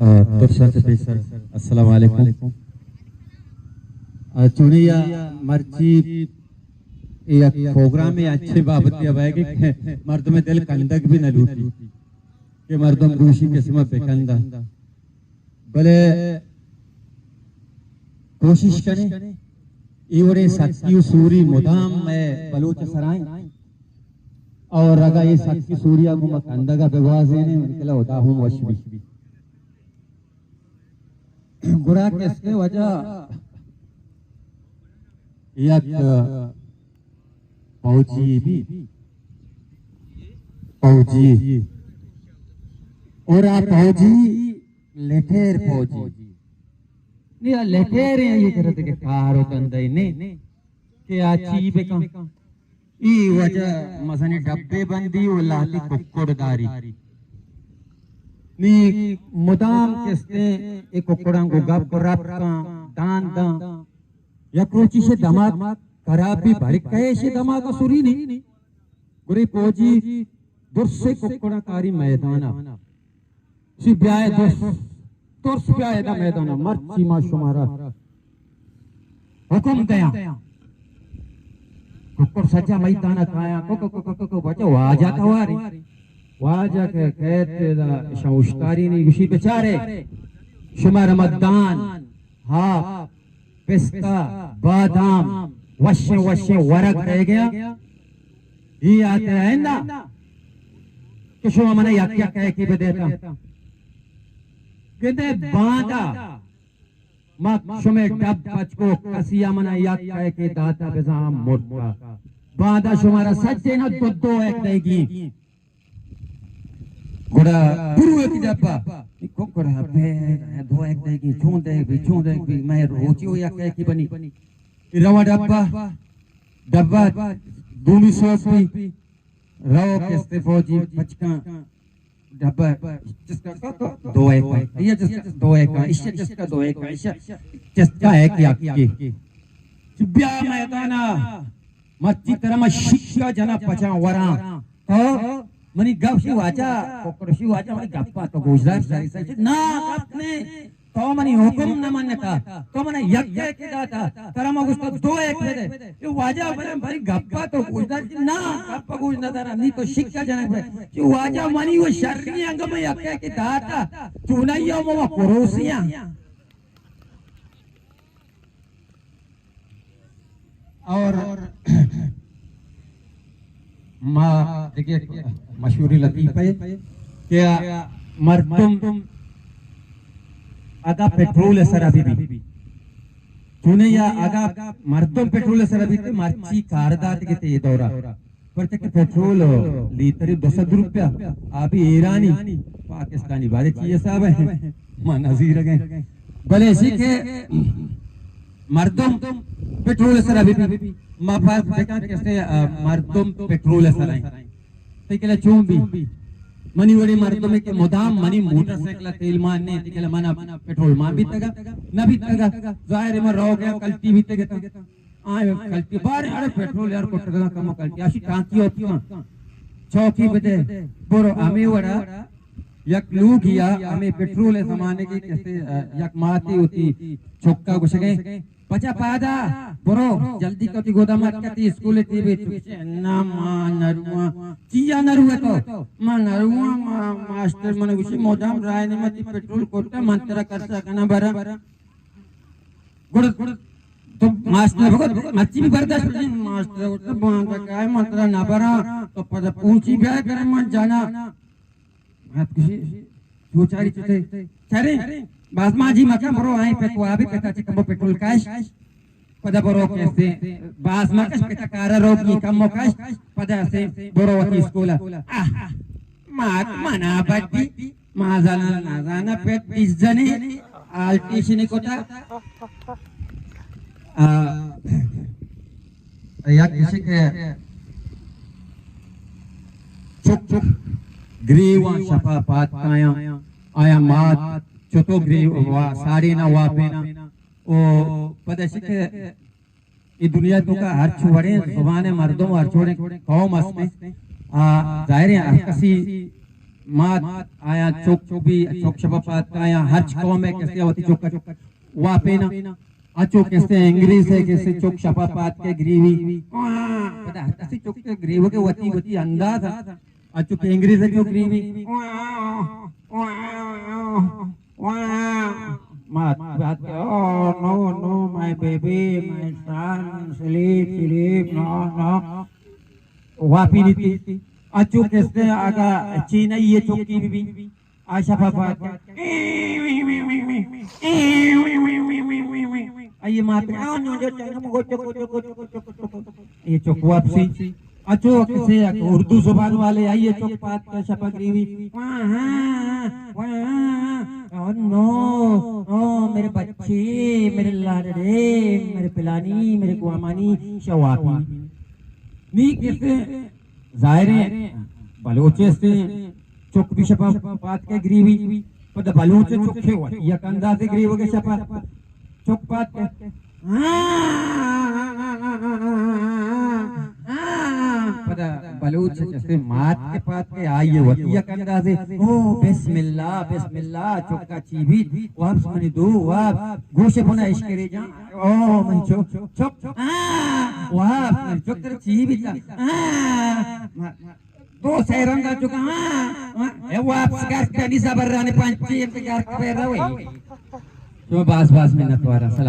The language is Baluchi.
آ، درساں چہ پیسر السلام علیکم۔ آ، چونیا مرچی یک پروگرام اچھے بابت یا بائے کہ مردم دل کندگ بھی نہ لوٹی کہ مردم گوشی قسمت بکندہ، بلے کوشش کنے اے وڑیں سختی و سوری مدام مئے بلوچ سرائیں اور اگا اے سختی سوریا گوں ما کندگا بگوازینے، من کلا ہدا ہوں وش بی۔ گڑا کستے وجہ یک پوجی بی، پوجی، اور آ پوجی لٹیر پوجی۔ نی آ لٹیر ہیں، یہ کرتے کہ کارو کندے نے کہ آ چی بکن۔ ای وجہ مزنی ڈبے بندی و لاتی ککڑ داری۔ نی مدام کستے اے ککڑاں گو گپ رپ کن، دان دان۔ یک روچی شے دماغ خراب بی، بھری کئے شے دماغ سوری نی۔ گڑے پوجی درسے ککڑاں کاری میدانا۔ شی بیائے درس، درس بیائے دا میدانا۔ مرچی ما شمارا حکم دیاں۔ ککڑ سجا میدانا کایاں۔ کو، کو، کو، کو، کو، کو، بچا واجہ تواری۔ واجہ کہ کہتے دا شاں اشتاری نی، گوشی بچارے، شمارا ما دان، ہاپ، پستہ، بادام، وشیں وشیں ورگ دے گیا۔ ای آتے ہیں نا کہ شما منا یک یک ایکی بدیتا۔ گندے باندا ما شمے ڈب پچ کو، کسی منا یک ایکی داتا بزاں مرتا۔ باندا شمارا سجے نا دو دو ایک دے گی۔ گڑا برو وتی ڈبا۔ ککڑ ابے دو ایک دے گی، چون دے بی، چون دے بی، میں روچی ہو یک ایکی بنی۔ رواں ڈبا، ڈبا دومی سوک بی، رو کستے پوجی پچکاں ڈبا چسکا دو ایک، یہ چسکا دو ایک، ایشا چسکا دو ایک، ایشا چسکا ایک یک کی۔ بیا میدانا، مرچی ترا ما شکا جنا پچاں وراں۔ تو منی گپ شی واجہ، ککڑ شی واجہ، منی گپا تو گوشدار شری سچ۔ نا، گپ نے، تو منی حکم نہ منتا، تو منا یک ایک داتا، ترا ما گوشتا دو ایک دے۔ یہ واجہ بلے بری گپا تو گوشدار شی، نا، گپا گوش نہ دارا، نی تو شکا جنک بے۔ یہ واجہ منی وہ شری انگا میں یک ایک داتا، چونائی ہو ما کروسیاں۔ اور ما دیگه مشهوری لطیفه که مردم اگا پٹرول سرا بی بی، چونه یا اگا مردم پٹرول سرا بی تے مرچی کار دات کے تے دورا۔ پرچہ کہ پٹرول لیتر دو سد روپیہ، آ بی ایرانی، پاکستانی بارے چی حساب ہے؟ ما نظیر گئے۔ بلے اسی کہ مردم پٹرول سرا بی بی، ما باز بکن کہ سے، آ، مردم پٹرول سرا ہیں۔ تے کلا چون بی؟ منی وڑی مردم کہ مدام منی موٹر سائیکل تیل مان نے، تے کلا منا پٹرول مان بیتگا، نہ بیتگا۔ ظاہر ہے من رو گیا، کلتی بیتگا۔ آئے کلتی بارے، اڑے پٹرول یار کٹگا کم کلتی، اشی ٹانکی ہوتی نا۔ چوکی بدے، برو ہمے وڑا، یک لوگیا، ہمے پٹرول زمانے کی کسے، آ، یک ماتی ہوتی، چھکا گشگے، بچا پادا، برو، جلدی کتی گودا مت کتی اسکول تی بی، تو کسے، نا ما نرواں، چیا نروے تو؟ ما نرواں، ما ماسٹر من گوشی مدام رائے نے متی پٹرول کٹا، من ترا کرسا کنا برا۔ گڑ تو ماسٹر بگو، مرچی بھی برداشت نہیں، ماسٹر گڑ تو باندا کائے، من ترا نہ براں، تو پدا پونچی بیا کرے من جانا۔ مات کشی، تو چاری چتے، چارے، باز ما جی مکان برو آئیں پہ تو آبی پتا چی کمو پٹرول کاش، پدا برو کیسے، باز ما کش پتا کارا روک نی کمو کاش، پدا سے برو وتی اسکولا۔ آہ، مات منا بڈی، ما زانا نزانا پہ بیس جنے آلٹیشنی کتا۔ آ، یک کسی کہ چک چک گریوان شپا پات کایاں، آیا مات چتو گریو وا-، ساڑی نہ واپینا۔ او پدا شکہ اے دنیا توکا ہرچ وڑیں زبان مردم، ہرچ وڑیں قوم است، آ، ظاہر ہے ہر کسی مات آیاں چک بی، چک شپا پاد کایاں، ہرچ قوم ء کسے وتی چک واپینا۔ اچو کسے انگریز ء کسے چک شپا پاد کے گریوی۔ پدا ہر کسی چک کے گریوگ ء وتی وتی انداز ء۔ اچو کہ انگریز ء چک گریوی۔ مات، مات، oh, no, no, my baby, my son, sleep, sleep, no, no. واپی نیتی۔ اچو کسے اگا چینائی ء چکی بی بی، آ شپا پاد۔ آئی مات، یہ چک واپسی۔ اچو کسے یک اردو زبان والے، آئی چک پاد کا شپا گریوی۔ واہ، واہ، واہ، oh no, oh میرے بچے، میرے لاڈلے، میرے پلانی، میرے گوامانی، شواپی۔ نی کسے ظاہر ہے بلوچ استیں چک بھی شپا پاد کے گریوی۔ پدا بلوچ چک ہے وت یک اندازے گریوگ ء شپا چک پاد کے۔ پدا بلوچ جیسے مات کے پاد کے آئیے وت یک اندازے۔ او بسم اللہ، بسم اللہ، چکا چی بیت؟ واپس منی دو واپس گوش بنا اشکرے جان۔ او من چک، چک، آ، واپس منی چک تر چی بیت؟ آ، دو سہ رندا چکا، ہاں، ہاں، اے واپس گرک کنی زبرانی پنچی انت گرک پہ روی۔ شما باز باز منت وارا۔ سلام۔